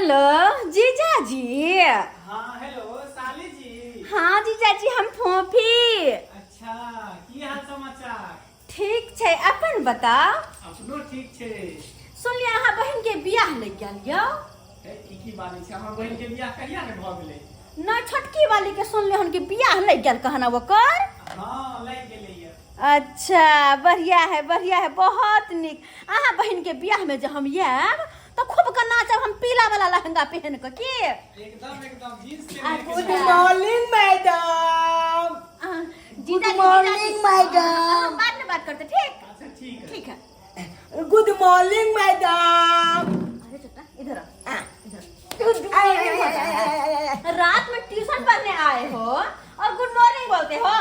Hello जीजाजी। हाँ, hello साली जी। हाँ जीजाजी, हम फोफी। अच्छा, की हाल समाचार? ठीक छै, अपन बताउ। अपनो ठीक छै। सुनलियै अहाँ बहिन के बियाह लग गेल यौ। हे, ई की बात छै? हमर बहिन के बियाह कहिया ने भऽ गेलै? नहि, छोटकी वाली के सुनलियै हन कि बियाह लग गेल कहना ओकर। हाँ, लागि गेलै ये। अच्छा, बढ़िया है, बढ़िया है, बहुत नीक। अहाँ बहिन के बियाह में जे हम आयब तो खूब के नाचब हम पीला वाला लहंगा पहन के की। एकदम एकदम जींस के अच्छा। Good morning madam. जीजा गुड मॉर्निंग मैडम। हम बाद में बात करते, ठीक? अच्छा, ठीक है। ठीक है। Good morning madam. अरे चटा, इधर आ, इधर। Good morning. रात में ट्यूशन पढ़ने आए हो और गुड मॉर्निंग बोलते हो?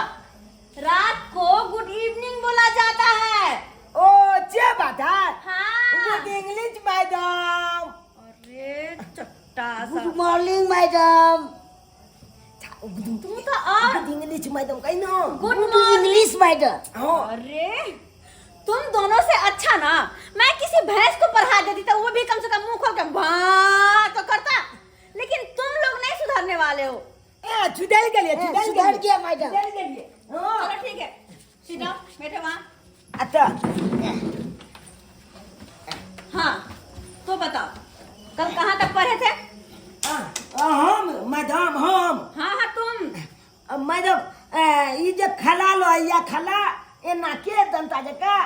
रात को गुड इवनिंग बोला जाता है। ओ, जे बात है। हाँ। Good English madam. अरे चट्टा सा। Good morning madam. तू तो और गुड इंग्लिश मैडम कही ना। Good good English madam. हाँ। अरे तुम दोनों से अच्छा ना मैं किसी भैंस को पढ़ा देती तो वो भी कम से कम मुंह खोल के भा तो करता, लेकिन तुम लोग नहीं सुधरने वाले हो। ए, सुधर गेलिए, सुधर सुधर गेलिए। गया मैडम। सुधर गेलिए, हाँ। चलो ठीक है, सीधा बैठो वहाँ। अच्छा। हाँ, तो बताओ कल कहाँ तक पढ़े थे? हम मैडम, हम? हाँ हाँ, तुम। मैडम, ई जे खला लो या खला एना के दंता जका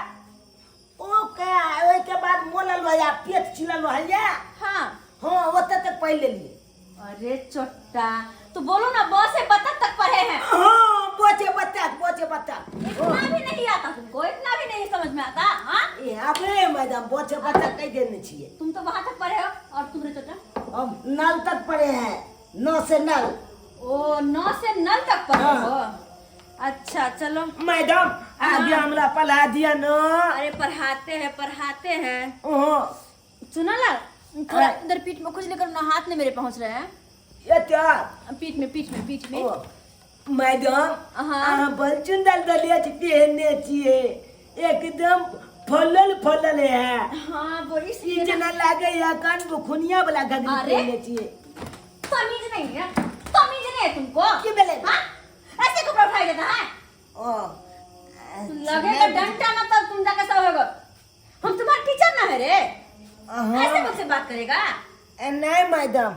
ओ के, ओहिके बाद मोलल या पेट चिलल या। हाँ। हाँ, ओतऽ तक पढ़ि लेलिए। अरे चोट्टा, तो बोलो ना, ब से बतख तक पढ़े हैं। हाँ, बोचे बच्चा, बोचे बच्चा। इतना भी नहीं आता तुमको? इतना भी नहीं समझ में आता? हाँ। ए आबे मैडम, बोचे बच्चा कहि देने छियै। तुम तो वहां तक पढ़े हो और तुम रे चोट्टा? हम नल तक पढ़े हैं, नौ से नल। ओ, नौ से नल तक पढ़े हाँ। हो, अच्छा चलो। मैडम, आगे हमरा पढ़ा दिया न। अरे पढ़ाते हैं, पढ़ाते हैं। ओहो। सुना ना, थोड़ा हाँ। इधर पीठ में खुजली करो ना, हाथ नहीं मेरे पहुंच रहे हैं। ये क्या? पीठ में, पीठ में, पीठ में। ओ, मैडम। हाँ। अहाँ बड़ सुंदर दलिया छी पहनने छियै, एकदम फलल फलल है। हाँ, वो ई इसलिए ना- जेना लागै है कान बुखुनिया वाला घघरी अरे। पहनने छियै। तमीज नहीं है, तमीज नहीं है तुमको। की भेलै? हाँ, ऐसे कपड़ा उठाई देता है? ओ। लगेगा डंडा ना तब तुम जाके सब होगा। हम तुम्हारे टीचर ना है रे, ऐसे मुझसे बात करेगा? नहीं मैडम,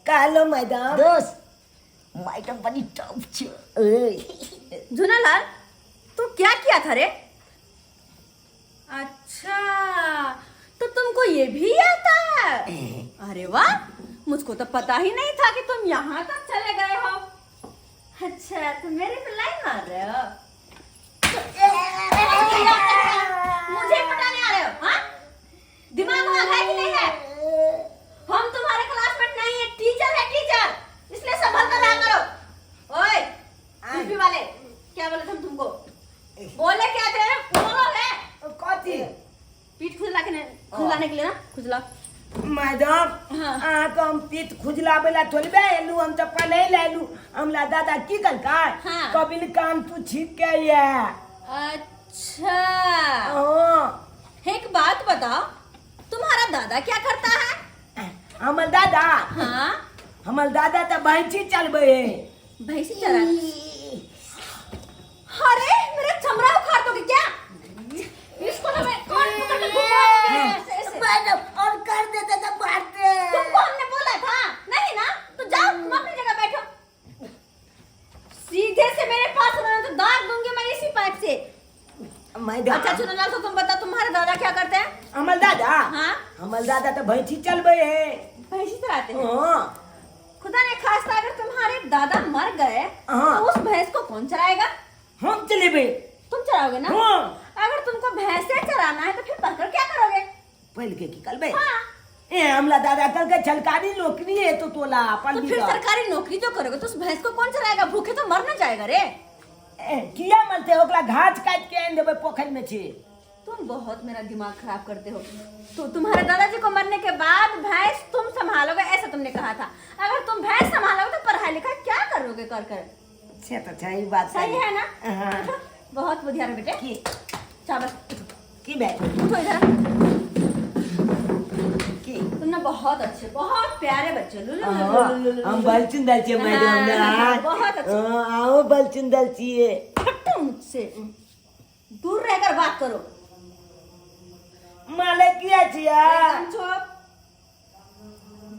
कहलो मैडम। दोस्त, मैडम बड़ी टॉप छो। झूनालाल, तू क्या किया था रे? अच्छा, तो तुमको ये भी आता है? अरे वाह, मुझको तो पता ही नहीं था कि तुम यहाँ तक चले गए हो। अच्छा, तुम मेरे पे लाइन मार रहे हो, मुझे पटाने आ रहे हो? हाँ, दिमाग वहाँ है कि नहीं है? हम तुम्हारे क्लासमेट नहीं है, टीचर है टीचर, इसलिए संभल कर रहा करो। ओए कुल्फी वाले, क्या बोले थे हम तुमको? बोले क्या थे? बोलो रे। कथी? पीठ खुजला के नहीं, खुजलाने के लिए ना खुजला। मैडम। हाँ। अहाँके हम पीठ खुजलाबै ला थोड़बे एलू, हम तऽ पढ़ै लए एलू। हमरा दादा की कहलकै? हाँ। कबिल कान तू छीक के ये। अच्छा। हाँ। एक बात बताओ, तुम्हारा दादा क्या करता है? हमर दादा? हाँ। हमर दादा तऽ भैंसी चलबै है। भैंसी चला? अरे मेरा चमड़ा उखाड़ दोगे क्या? इसको ना मैं कान पकड़ के घुमा ऐसे ऐसे। मैडम, और कर देते तो मारते। तुमको हमने बोला था नहीं ना? तो जाओ, तुम अपनी जगह बैठो। सीधे से मेरे पास आना तो दाग दूंगी मैं इसी पाइप से। मैडम। अच्छा चुनलाल, तो तुम बताओ, तुम्हारे दादा क्या करते हैं? हमर दादा? हाँ। हमर दादा तऽ भैंसी चलबै है। भैंसी चलाते हैं? हाँ। खुदा ने खास्ता अगर तुम्हारे दादा मर गए हाँ। तो उस भैंस को कौन चराएगा? हम चलेबै। तुम चराओगे ना? हाँ। अगर तुमको भैंसे चराना है तो फिर पढ़कर क्या करोगे? पढ़ के की करबै? हाँ। ए, हमरा दादा कहलकै सरकारी नौकरी है तो तोला तो पढ़ फिर सरकारी नौकरी जो करोगे तो उस भैंस को कौन चराएगा? भूखे तो मर ना जाएगा रे। ए, किया मरते? ओकरा घास काटि के आनि देबै, पोखरि में छै। तुम बहुत मेरा दिमाग खराब करते हो। तो तुम्हारे दादाजी को मरने के बाद भैंस तुम संभालोगे, ऐसा तुमने कहा था। अगर तुम भैंस संभालोगे तो पढ़ाई लिखाई क्या करोगे कर कर? से तऽ छै ई बात। सही है ना? हाँ। उठो, बहुत बुधियार हो बेटे। की? शाबाश, उठो। की भेल? उठो इधर। की? तुम ना बहुत अच्छे, बहुत प्यारे बच्चे हो। लु, लु, लु, लु, लु, लु, हम लु। बलचुंदल छियै मैडम ने। हाँ, बहुत अच्छे। हाँ, अहूँ बलचुंदल छियै। हटो मुझसे, दूर रहकर बात करो। मालिक किया छियै? एकदम चुप।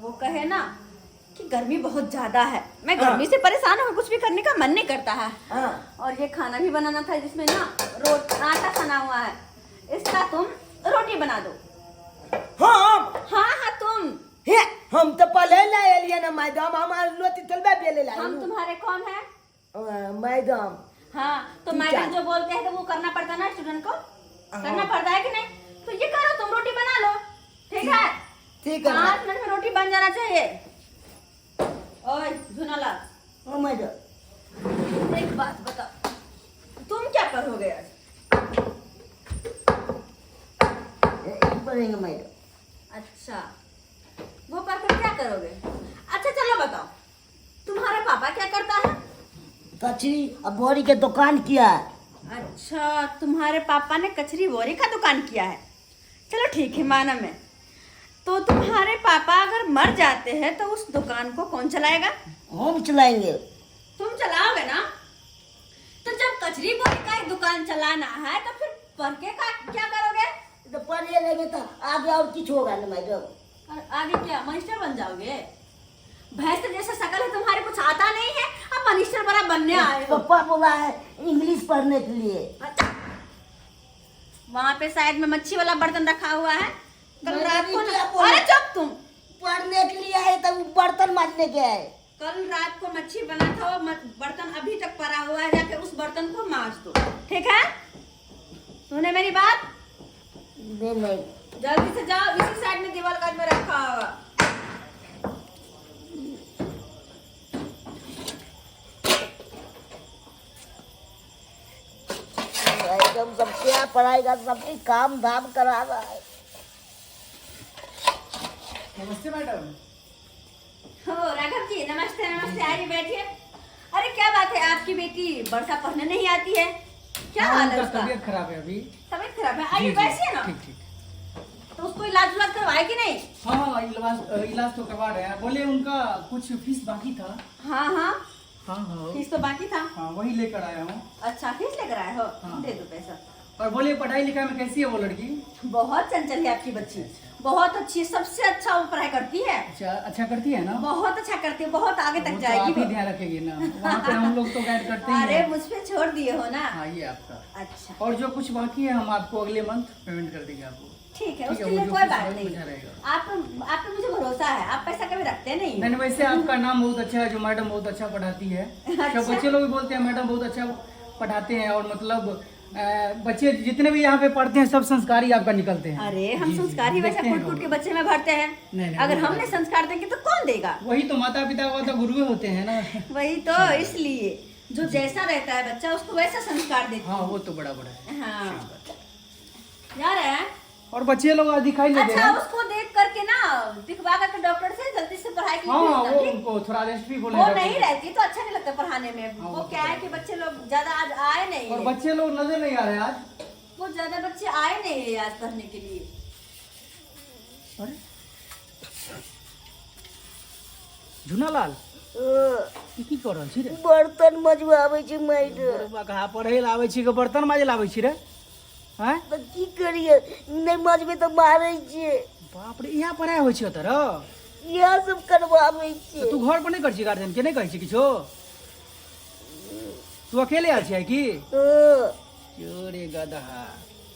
वो कहे ना कि गर्मी बहुत ज्यादा है, मैं गर्मी से परेशान हूँ, कुछ भी करने का मन नहीं करता है। हाँ। और ये खाना भी बनाना था जिसमें ना रोट आटा सना हुआ है, इसका तुम रोटी बना दो। हम? हाँ हाँ तुम। हे, हम तो पहले ला एलियै ना मैडम, हम रोटी थोड़बे बेले ला। हम तुम्हारे कौन है? मैडम। हाँ तो टीचर। मैडम जो बोलते हैं तो वो करना पड़ता है ना स्टूडेंट को, करना पड़ता है कि नहीं? तो ये करो, तुम रोटी बना लो, ठीक है? ठीक है। 5 मिनट में रोटी बन जाना चाहिए। ओए झुनालाल। ओ मैडम। एक बात बताओ, तुम क्या पढ़ोगे आज? पढ़ेंगे मैडम। अच्छा, वो पढ़कर क्या करोगे? अच्छा चलो बताओ, तुम्हारा पापा क्या करता है? कचरी और बोरी के दुकान किया है। अच्छा, तुम्हारे पापा ने कचरी बोरी का दुकान किया है। चलो ठीक है, माना मैं। तो तुम्हारे पापा अगर मर जाते हैं तो उस दुकान को कौन चलाएगा? हम चलाएंगे। तुम चलाओगे ना? तो जब कचरी बोरी का एक दुकान चलाना है तो फिर पढ़ के क्या करोगे? तो पढ़ लेंगे तो आगे और कुछ होगा ना मैडम। और आगे क्या, मनिस्टर बन जाओगे? भैंस जैसा शकल है तुम्हारे, कुछ आता नहीं है, अब मनिस्टर बड़ा बनने आए हो। पप्पा बोला है इंग्लिश पढ़ने के लिए। अच्छा, वहाँ पे साइड में मच्छी वाला बर्तन रखा हुआ है, कल मैंने रात को क्या ना- बोला? अरे चुप तुम। पढ़ने के लिए आए तो बर्तन मांजने के आए। कल रात को मच्छी बना था, वो बर्तन अभी तक पड़ा हुआ है, जाके उस बर्तन को मांज दो, ठीक है? तूने मेरी बात? नहीं नहीं। जल्दी से जाओ, इसी साइड में दीवार काट में रखा होगा। एकदम सब क्या पढ़ाई का सबकी काम धाम करा रहा है। नमस्ते मैडम। हो राघव जी, नमस्ते नमस्ते, आइए बैठिए। अरे क्या बात है, आपकी बेटी वर्षा पढ़ने नहीं आती है? क्या हाँ, हाल है उनका उसका? तबीयत खराब है अभी। तबीयत खराब है? आइए जी, जी, बैठिए ना। ठीक ठीक। तो उसको इलाज उलाज करवाए कि नहीं? हाँ हाँ, इलाज तो करवा रहे हैं। बोले उनका कुछ फीस बाकी था। हाँ हाँ। हाँ हाँ। फीस तो बाकी था। हाँ वही लेकर आया हूँ। अच्छा, फीस लेकर आए हो? हाँ। दे दो पैसा। और बोले पढ़ाई लिखाई में कैसी है वो लड़की? बहुत चंचल है आपकी बच्ची, बहुत अच्छी है, सबसे अच्छा वो पढ़ाई करती है। अच्छा, अच्छा करती है ना? बहुत अच्छा करती है, बहुत आगे तक वो तो जाएगी आप ही वो। ध्यान रखेगी ना, वहाँ पे हम लोग तो गाइड करते ही अरे हैं। मुझ पे छोड़ दिए हो ना। हाँ ये आपका। अच्छा। और जो कुछ बाकी है हम आपको अगले मंथ पेमेंट कर देंगे आपको। ठीक है, ठीक है, उसके वो लिए जो कोई कुछ बात है, नहीं। मुझे रहेगा। आप पे मुझे भरोसा है, आप पैसा कभी रखते नहीं। नहीं, वैसे आपका नाम बहुत अच्छा है, जो मैडम बहुत अच्छा पढ़ाती है। अच्छा। सब बच्चे लोग भी बोलते हैं मैडम बहुत अच्छा पढ़ाते हैं, और मतलब बच्चे जितने भी यहाँ पे पढ़ते हैं सब संस्कारी आपका निकलते हैं। अरे हम जी, जी, संस्कार ही वैसे देखते हैं कूट कूट के हम। बच्चे में भरते हैं। नहीं, नहीं, अगर वो हमने बात संस्कार देंगे तो कौन देगा? वही तो माता पिता का तो गुरु होते हैं ना। वही तो, इसलिए जो जैसा रहता है बच्चा उसको वैसा संस्कार देते हैं। हाँ वो तो बराबर है। हाँ जा रहे हैं। और बच्चे लोग आज दिखाई नहीं दे अच्छा रहे हैं। उसको देख करके ना दिखवा करके डॉक्टर से जल्दी से पढ़ाई के लिए हाँ, भेजना, वो ठीक? उनको थोड़ा रेस्ट भी बोले वो डॉक्टर नहीं ने। रहती तो अच्छा नहीं लगता पढ़ाने में। हाँ, वो वो तो क्या है कि बच्चे लोग ज्यादा आज आए नहीं और है। बच्चे लोग नजर नहीं आ रहे आज। वो ज्यादा बच्चे आए नहीं है आज पढ़ने के लिए। अरे झुनालाल, ई की कर रहल छी रे? बर्तन मजबाबै छी मैडम। बड़ुआ कहाँ पढ़ै लए आबै छी कि बर्तन माजे लए आबै छी रे? आँय? तऽ की करियै, नहि मजबै तऽ मारै छियै। बाप रे, इहाँ पढ़ाइ होइ छै तोरा? इएह सब करबाबै छियै। तू घर पर नहि करै छी? गार्जियन के नहि कहै छी किछो? तू अकेले आयल छियै की? हँ। क्यों रे गधा,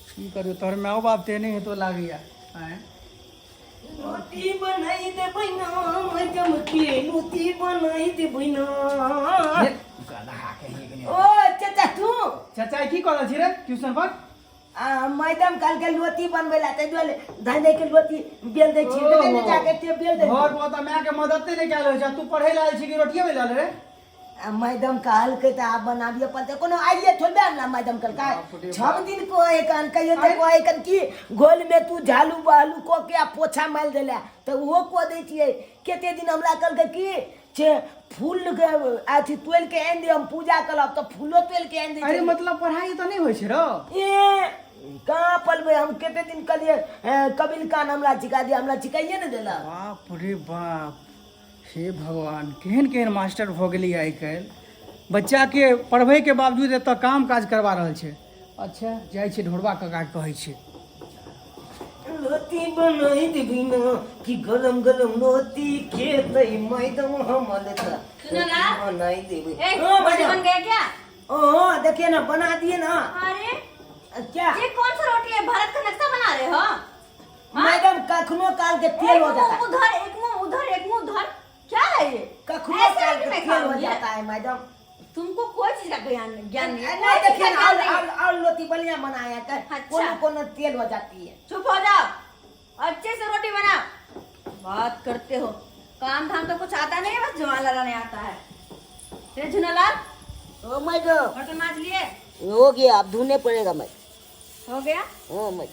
की करू, तोहर माओ बाप ते नहि हेतो लागैया। आँय? रोटी बनाई देबै ना मैडम के, रोटी बनाई देबै ना। हे, गधा कहिए कि नहि। ओ चाचा तू? चाचा की कऽ रहल छी रे ट्यूशन पर? आ मैडम काल के लोटी बनबै ला ताहि दुआरे धाने के लोटी बेल दै छी, देखै ने जाके ते बेल दै। घर पर तऽ माय के मददे नहि कयल होइ छै, तू पढ़ै लए आयल छी कि रोटिये बेलल रे? आ मैडम कहलकै तऽ आब बनाबिये पड़तै, कोनो आइए थोड़बे अनला मैडम कहलकै। बाप रे 6 दिन कहै कन, कहियो तऽ कहै कन कि गोल में तू झालू बहालू कऽ के आ पोछा मारि देला तऽ ओहो कऽ दै छियै। कते दिन हमरा कहलकै कि जे फूल के अथी तोड़ि के आनि दे, हम पूजा करब, तऽ फूलो तोड़ि के आनि दै अरे छियै। मतलब पढ़ाई तऽ नहि होइ छै रौ? ए कहाँ पलबै हम कते दिन कहलियै कबिल कान हमरा चिका दिया हमरा चिकाइए ने देलक। बाप रे बाप, हे भगवान, केहन केहन मास्टर भऽ गेलै आइ काल्हि। बच्चाके पढ़बैके बावजूद एतऽ काम काज करवा रहल छै। अच्छा जाइ छै ढोरबा काकाके कहै छै। रोटी बनाई देबी ना कि गरम गरम रोटी खेतै मैडम हमर तऽ। सुनो ना। बनाई देबी। ए, हाँ, रोटी मैडम। बन गया क्या? ओ देखिए ना बना दिए ना। अरे क्या ये कौन सा रोटी है? भारत का नक्शा बना रहे हो? हाँ? मैडम कखनो काल के तेल एक हो जाता मुंह है। उधर, एक मुंह उधर, एक मुंह उधर, क्या है ये? कखनो ऐसे काल रोटी के मैं तेल हो खाऊंगी। जाता है मैडम। तुमको कोई चीज का ज्ञान ज्ञान नहीं है, नहीं कोई चीज देखिए का ना, ज्ञान और नहीं है। और रोटी बढ़िया बनाया है। अच्छा। कोनो कोनो तेल हो जाती है। चुप हो जाओ, अच्छे से रोटी बनाओ। बात करते हो, काम धाम तो कुछ आता नहीं है, बस जुबान लड़ाने आता है। रे झुनालाल, ओ मैडम। बर्तन माज लिए? हो गया, अब धोने पड़ेगा मैं। हो गया? हाँ मैं।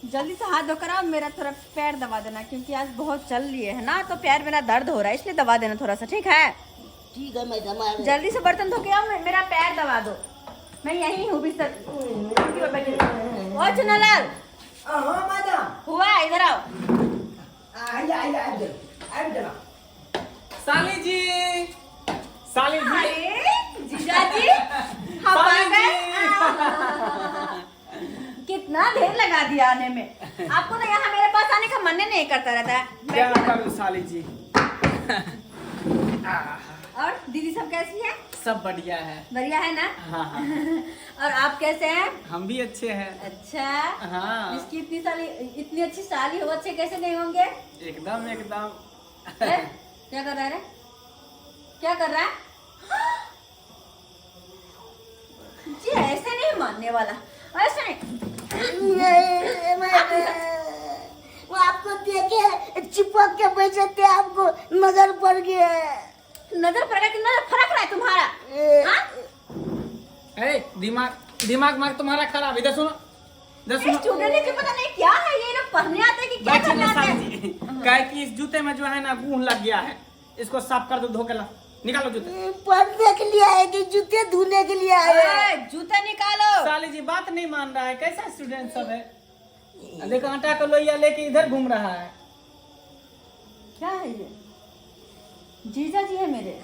जल्दी से हाथ धोकर आओ, मेरा थोड़ा पैर दबा देना, क्योंकि आज बहुत चल लिए है ना, तो पैर मेरा दर्द हो रहा है, इसलिए दबा देना थोड़ा सा, ठीक है? ठीक है मैडम, आ रहे। जल्दी से बर्तन धो के आओ, मेरा पैर दबा दो। मैं यहीं हूँ बिस्तर पर बैठी। ओ चुनालाल। हाँ मैडम। हुआ, इधर आओ। आइए आइए आइए गेलो, आबि गेलो। साली जी, साली जी। अरे जीजा जी, हम आ साली गए। जी। कितना देर लगा दिया आने में। आपको तो यहाँ मेरे पास आने का मन ही नहीं करता रहता है। क्या करूं साली जी। और दीदी सब कैसी है? सब बढ़िया है। बढ़िया है ना? हाँ हाँ। और आप कैसे हैं? हम भी अच्छे हैं। अच्छा। हाँ। इसकी इतनी साली, इतनी अच्छी साली हो, अच्छे कैसे नहीं होंगे? एकदम एकदम। ए, क्या कर रहा है रे? क्या कर रहा है जी? ऐसे नहीं मानने वाला, ऐसे नहीं। नहीं, वो आपको देखे चिपक के बैठे थे, आपको नजर पड़ गया। नजर पड़ गया कि नजर फरक रहा है तुम्हारा? हाँ? ए, दिमाग दिमाग मार तुम्हारा खराब। इधर सुनो, इधर सुनो। स्टूडेंट के पता नहीं क्या है, ये लोग पढ़ने आते हैं कि क्या बैठिए करने ना आते साली हैं? जी। काहे कि इस जूते में जो है ना गूंह लग गया है, इसको साफ कर दो, धो के ला, निकालो जूते। पढ़ने के लिए आए कि जूते धोने के लिए आए? ए, जूते निकालो। साली जी बात नहीं मान रहा है, कैसा स्टूडेंट सब है। देखो आटा का लोहिया लेके इधर घूम रहा है। क्या है ये? जीजा जी है मेरे।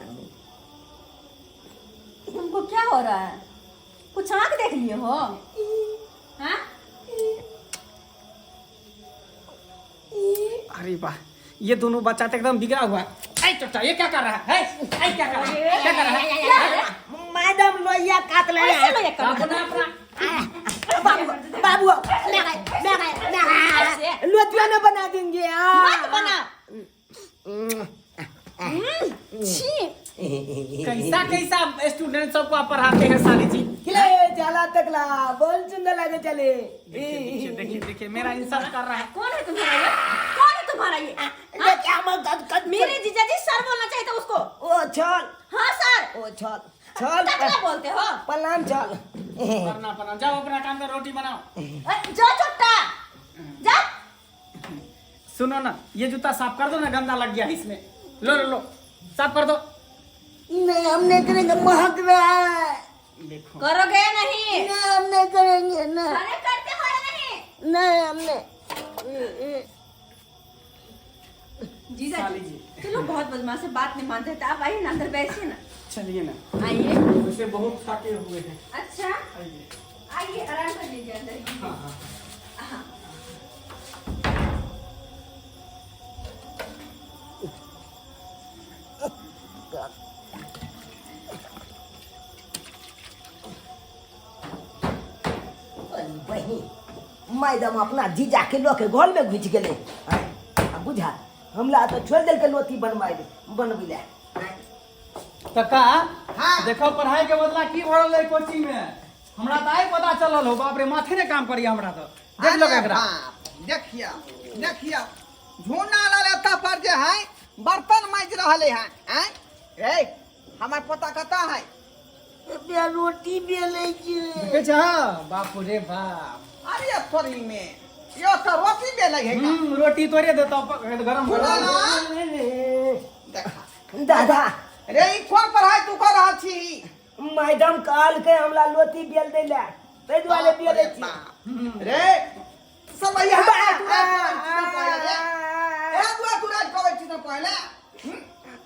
तुमको क्या हो रहा है? कुछ आंख देख लिए हो? हाँ? अरे वाह, ये दोनों बच्चा तो एकदम बिगड़ा हुआ है। ऐ चचा, ये क्या कर रहा है? ऐ क्या कर रहा है? क्या कर रहा है? मैडम लोहिया काट ले। ऐसे लोहिया काट अपना अपना बाबू बाबू ऐसे। लोटिया ना बना देंगे। हाँ। मत बना। छी। कैसा कैसा स्टूडेंट सबको आप पढ़ाते हैं साली जी। खिले चला तकला बोल सुंदर लगे चले। देखिए देखिए देखिए मेरा इंसल्ट कर रहा है। कौन है तुम्हारा ये? कौन है तुम्हारा ये? देखिए, हम मेरे जीजा जी सर बोलना चाहिए था उसको। ओ चल। हाँ सर। ओ चल चल। तकला बोलते हो। प्रणाम चल। प्रणाम प्रणाम, जाओ अपना काम कर, रोटी बनाओ। जा छोटा जा। सुनो ना, ये जूता साफ कर दो ना, गंदा लग गया इसमें। लो लो लो, साफ कर दो। नहीं हम नहीं करेंगे, महक रहा है। देखो करोगे नहीं? नहीं हम नहीं करेंगे ना। अरे करते हो या नहीं? नहीं हम नहीं। जीजा साली जी जी। चलो बहुत बदमाश है, बात नहीं मानते, तो आप आइए ना अंदर बैठिए ना। चलिए ना, आइए। वैसे बहुत थके हुए हैं। अच्छा आइए। आइए, आराम कर लीजिए अंदर। हाँ हाँ। हाँ। बहिन मैडम अपना जीजा के लऽ के घर में घुसि गेलै। आ बुझा हमरा तऽ छोड़ि देलकै लोथी बनबाइ बनबै लए। कक्का हाँ। देखो पढ़ाई के बदला की भरल रहे कोचिंग में, हमरा तऽ आइ पता चलल हो। बाप रे, माथे ने काम करिया हमरा तऽ। देख लो अरे एकरा। बाप, देखियौ देखियौ, झूना लाल एतऽ पर जे है बर्तन माजि रहले हैं। आँय रे, हमर पोता कतऽ है? बे रोटी बेलै छै। देखै छह? बाप रे बाप। अरे तोरी में यो तऽ रोटी बेलै है का? रोटी तोरे देतौ गरम झूना गरम। लाल देखा दादा रे, ई कोन पढ़ाई तू कर रहल छी? मैडम कहलकै हमरा लोथी बेल दै लए ताहि दुआरे बेलै छी। बाप रे, सब इएह इएह दुआरे तू राति कबै छी पहिले।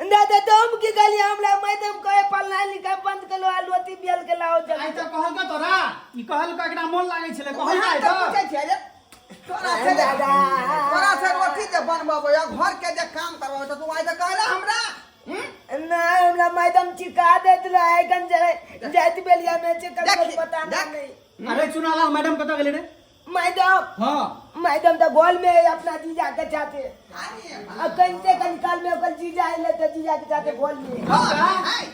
नहि तऽ हम की कहलियै, हमरा मैडम कहे पढ़नाइ लिखाइ बंद करो आ रोटी बेल के लाओ आइ जल्दी। तऽ कहलका तोरा, ई कहलका, एकरा मोन लागै छलै कहलका। अहाँ आइ तऽ तऽ पूछै छियै रे, तोरा से जे तोरा से रोटी जे बनबबै आ घर के जे काम करबै तऽ तू आइ तऽ कहला हमरा, हम्म? नहि, हमरा मैडम चिका दैत रहै कन जाइत बेलिया में छै ककरो देख, पता देख। नहि। अरे चुनालाल, मैडम कतऽ गेलै रे? मैडम? हाँ। मैडम तऽ घर में है अपना जीजा के साथे। आ कनिते कनि काल में ओकर जीजा एलै तऽ जीजा के साथे घर में। हाँ, आइ।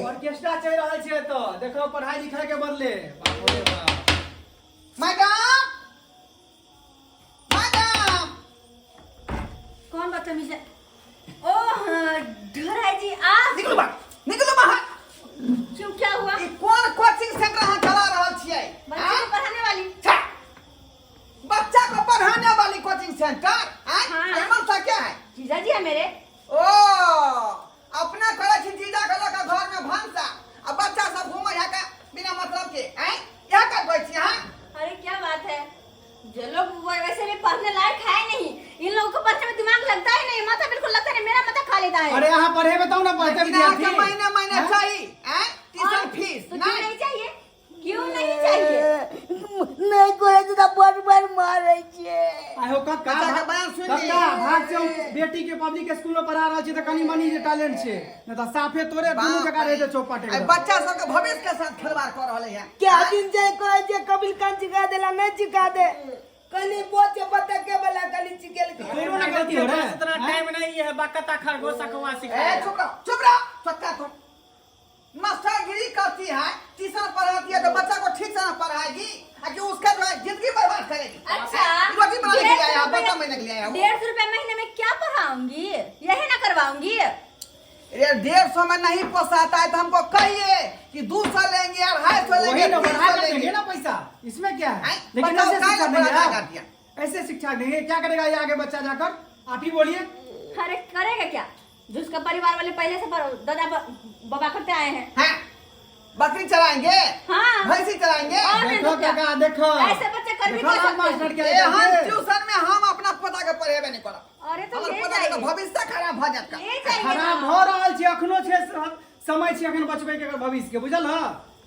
ऑर्केस्ट्रा चलि रहल छै एतऽ, देखो, पढ़ाई लिखाई के बदले, बाप रे बाप। Madam, madam. कौन बदतमीज है? ओ हाँ, ढोराई जी आप। निकलू बाहर, निकलू बाहर। क्यों, क्या हुआ? ई कोन कोचिंग सेंटर अहाँ चला रहल छियै? बच्चे को पढ़ाने वाली। छा! बच्चा को पढ़ाने वाली कोचिंग सेंटर आय? हाँ। एमन सा क्या है? जीजा जी है मेरे। ओ, अपना करै छी जीजा के लऽ कऽ घर में भनसा आ बच्चा सब घूमै है का बिना मतलब के आय, इएह कर कहै छी अहाँ? अरे क्या बात है, जो लोग वो वैसे भी पढ़ने लायक है नहीं, इन लोगों को पढ़ने में दिमाग लगता ही नहीं, माथा बिल्कुल लगता नहीं, मेरा माथा खा लेता है। अरे अहाँ पढ़ेबै तब ने पढ़तै लेकिन अहाँके विद्यार्थी। महीने महीने हाँ? चाही आय ट्यूशन और फीस। तो क्यों नहीं नहीं चाहिए, क्यों नहीं चाहिए? नहि कहै छै तऽ बड़ बड़ मारै छै। आहो कक्का। बच्चा के बयान सुनि ली। कक्का, भाग से हम बेटी के पब्लिक स्कूल में पढ़ा रहल छी तऽ कनि मनी जे टैलेंट छै, नहि तऽ साफे तोरे दुनू जगह रहे चौपट। आइ बच्चा सबके भविष्य के साथ खिलवाड़ कऽ रहले है। क्या दिन जाय कहै छै कबिल कान चिका देला, नहि चिका दे कनी बोचे बतके वाला कनी चिकेल के। तोरो ना गलती हो रे। इतना टाइम नहीं है, बकता खरगोश अकवा ए सिखाएगा। चुप रहो, चुप रहो चक्का। तुम मास्टरगिरी करती है, ट्यूशन पढ़ाती है तो बच्चा को ठीक से ना पढ़ाएगी आ कि उसका जो है जिंदगी बर्बाद करेगी? अच्छा, रोटी बनाने के लिए आया, 150 बर्तन महीने के लिए आया हूँ। 150 रुपए महीने में क्या पढ़ाऊंगी? यही ना करवाऊंगी? अरे 150 में नहीं पोसाता है तो हमको कहिए कि 200 लेंगे, 250 लेंगे, वही ना, 300 बढ़ा कर लेंगे। देंगे ना पैसा, इसमें क्या है? आए, लेकिन बताओ, ऐसे काहे शिक्षा ना देंगे बढ़ा आप? कर दिया? ऐसे शिक्षा देंगे, क्या करेगा ये आगे बच्चा जाकर, आप ही बोलिए। अरे करेगा क्या, जो उसका परिवार वाले पहले से दादा बाबा करते आए हैं। हाँ, बकरी चराएंगे? हाँ। भैंसी चराएंगे? और नहीं देखो तो क्या? काका, देखो। ऐसे बच्चे कर भी देखो क्या ना सकते मास्टर हैं? क्या एहन करते। ट्यूशन में हम अपना पोता के पढ़ेबे नहीं करब। अरे तो हमर ले पोता के तो जाइए। भविष्य खराब भऽ जायत का। ले जाइए खराब ना। भऽ रहल छै, अखनो छै समय छै अखन बचबै के एकर भविष्य के, बुझल ह?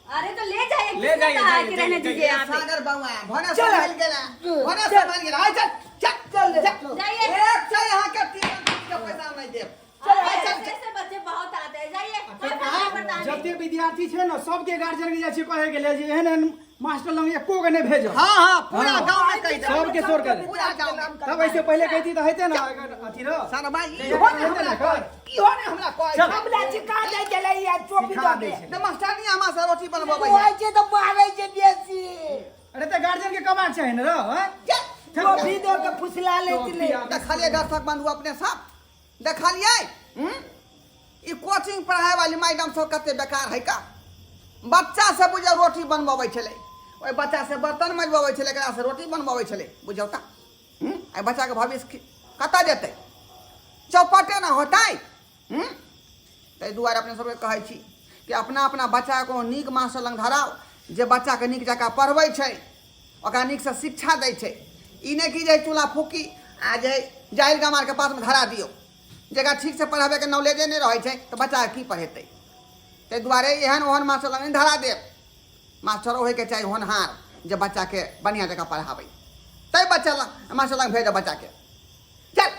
अरे तो ले जाइए, ले किसने जाइए, कहा जाइए, कि रहने जाइए, दीजिए यहाँ पे? सागर बउआ भने चल। संभल गेला, भने संभल गेला। आइ चल चल चल, चल। जाइए। एक छै यहाँ के ट्यूशन फीस के पैसा हम नहीं देब। अरे चल, ऐसे चल। ऐसे बच्चे बहुत आते हैं, जाइए, कोई फर्क नहीं पड़ता हमें। जते विद्यार्थी छै ने, सबके गार्जियन के जाइ छै कहे के लेल जे एहन एहन मास्टर लग एको के नहि भेजब। हाँ हाँ, पूरा हाँ। गांव में कहि देब। सबके शोर कर। पूरा गांव में। तब ऐसे पहले कहती तऽ हेतै ने अगर अथी रह। सरबा, इहो ने हमरा कह, इहो ने हमरा कह। हमरा चिका दै छलै आ टोपी सिखा दऽ दै के। छै। तऽ मास्टरनी हमरा से रोटी बनबबै है। कहै छै तऽ मारै छै बेसी। अरे तऽ गार्जियन के कबाक चाही ने रह, हँ? टोपी दऽ के फुसला लै छलै। देखलियै दर्शक बंधु, अपने सब देखलियै, हम्म? ई कोचिंग पढ़ाए वाली मैडम सब कते बेकार है का। बच्चा से बुझियौ रोटी बनबबै छलै, ओहि बच्चा से बर्तन मजबबै छलै, एकरा से रोटी बनबबै छलै, बुझियौ तऽ, हम्म? एहि बच्चाके भविष्य कतऽ जेतै? चौपटे ने होतै, हम्म? ताहि दुआरे अपने सबके कहै छी कि अपना अपना बच्चाके कोनो नीक मास्टर लग धराउ जे बच्चाके नीक जकाँ पढ़बै छै, ओकरा नीकसँ शिक्षा दै छै। ई नहि कि जे चूल्हा फूकी आ जे जाहिल गमारके पासमे धरा दियौ, जकरा ठीकसँ पढ़ाबैके नॉलेजे नहि रहै छै तऽ बच्चाके की पढ़ेतै? ताहि दुआरे एहन ओहन मास्टर लग नहि धरा देब। मास्टरो होइके चाही होनहार जे बच्चाके बढ़िआँ जकाँ पढ़ाबै, ताहि बच्चा लग मास्टर लग भेजब बच्चाके। चल।